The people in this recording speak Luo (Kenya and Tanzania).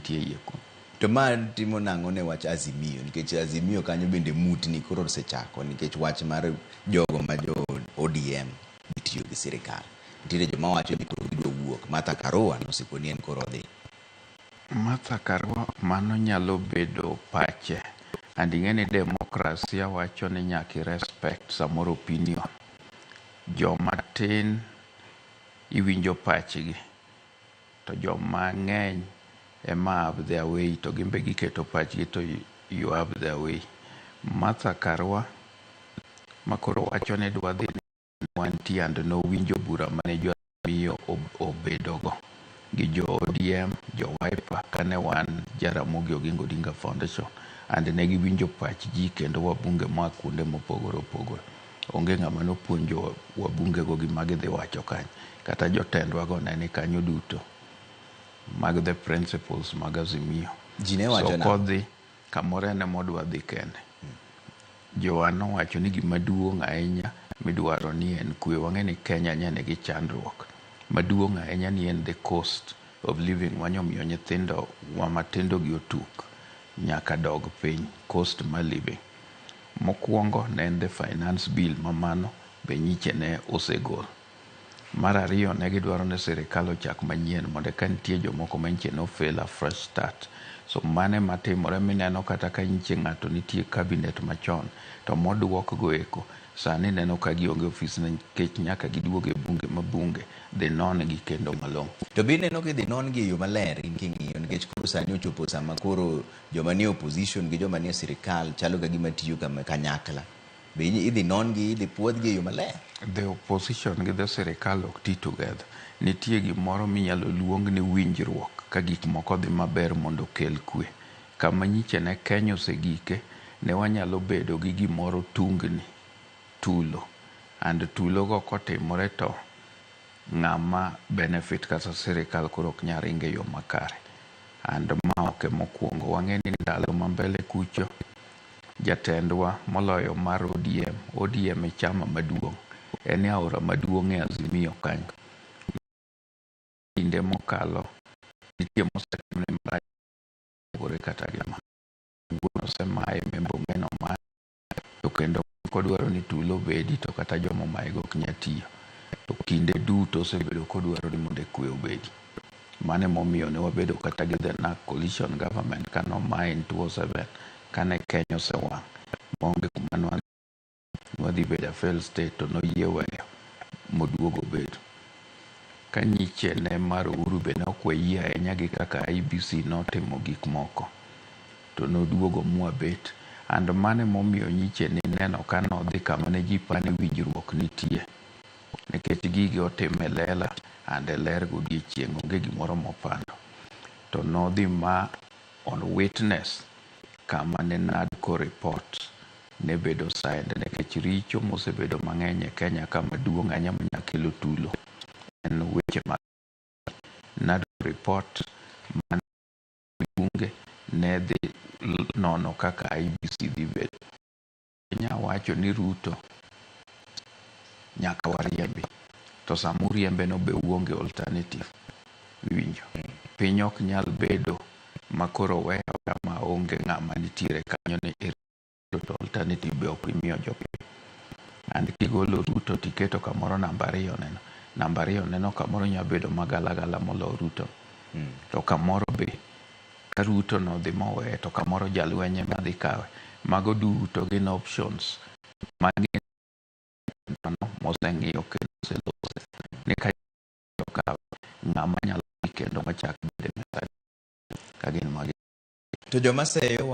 nitie iye kuno. To ma timo nang'o ne wach Azimio? Nikech Azimio kanyo bende mutni koro osechako nikech wach mar jogo ma jo ODM dhi tiyo gi sirikal. Nitiere joma wacho ni koro gidwa wuok. Martha Karua nosiko ni en koro odhi. Martha Karua mano nyalo bedo pache. And ing'e ni demokrasia wacho ni nyaka i respect samoro opinion. Joma tin iwinjo pachgi to joma ng'eny ema have their way to gin be giketo pachgi to you have their way. Martha Karua makoro wacho ni dwa dhi wantie and nowinjo bura mane jo Azimio obedogo gi jo ODM, jo Wiper kane wan Jaramogi Oginga Odinga Foundation and ne giwinjo pach ji kendo wabunge moa kuonde mopogore opogore. Onge ng'ama nopuonjo wabunge go gima gidhi wacho kanyo. Kata jotendwa go ne ni kanyo duto mag the principles mag Azimio. Ji ne wacho So nang'o? kodhi kamoro en ema odwa dhi kende. Jowa nowacho ni gima duong' ahinya midwaro ni en kwe. Wang'e ni Kenya nya nigi chandruok. Maduong' ahinya ni en the cost of living manyomiyo nyithindo wa matindo gi otuk nyaka dog piny, cost mar living. Mokwongo ne en the finance bill ma mano be nyiche ne osegol. Mar ariyo ne gidwaro ni sirikal ochak manyien mondo ka nitie jomoko ma nyiche no fail a fresh start. So mano ema timore mineno kata ka nyiche ng'ato nitie cabinet machon to moduok go eko sani neno ka gionge ofis nikech nyaka giduog e bunge ma bunge dhi non gi kendo malong'o. To be ineno kidhi non gi e yo maler in king'iyo nikech koro sani ochopo sama koro joma nie opposition gi joma nie sirikal chalo ka gima tiyo kanyakla. Be idhi non gi, idhi puodh gi e yo maler? The opposition gi the sirikal ok ti together. Nitie gimoro minyalo luong ni winjruok ka gik moko dhi maber mondo okel kwe. Kama nyiche ne Kenya osegike, ne wanyalo bedo gi gimoro tungni, tulo. And tulo go kotimore to ng'ama benefit kata sirikal koro ok nyal ringo e yo makare. And ma ok e mokwongo. Wang'e ni ndalo ma mbele kucho, jatendwa moloyo mar ODM, ODM e chama maduong'. En e aora maduong' e Azimio kanyo. Kinde mokalo, nitie mosetimne marach mopogore kata gi ma. Wuon osemaye, membe ong'e nomaye. To kendo kodwaro ni tulo obedi to kata joma omaye go ok nyal tiyo. To kinde duto osebedo kodwaro ni mondo kwe obedi. Mano emomiyo ne wabedo kata gi the NARC coalition government kane omaye in 2007 kane Kenya osewang' maonge kuma nwadhi bedo a failed state to noyie weyo moduogo obedo. Ka nyiche ne mar Uhuru be ne ok wayie ahinya gi kaka IEBC notimo gik moko. To noduogo mwabet. And mano emomiyo nyiche nineno ka nodhi kama ne ji paro ni winjruok nitie. Nikech gigi otim e lela and e ler godiechieng' onge gimoro mopando. To nodhi ma on witness kama ne NADCO report ne bedo signed nikech richo mosebedo mang'eny e Kenya ka maduong' ahinya manyalo kelo tulo en weche mag NADCO report mane bunge ne dhi nono kaka IEBC dhi bedo. Kenya wacho ni Ruto nyaka wariembi to sama uriembe no be uonge alternative. Iwinjo? Piny ok nyal bedo ma koro we aweya ma onge ng'ama nitiere kanyo ni to alternative be ok imiyo jopiny. And kigolo Ruto tiketo kamoro namba ariyo neno. Namba ariyo neno kamoro nyalo bedo magalagala moloyo Ruto. To kamoro be ka Ruto nodhi moweye to kamoro jalweny ema dhi kawe. Mago duto gin options magi moseng'iyo kendo oselose ni ka okawe ng'ama nyalo dhi kendo machak bed e mesa ka gin magi. To joma seyo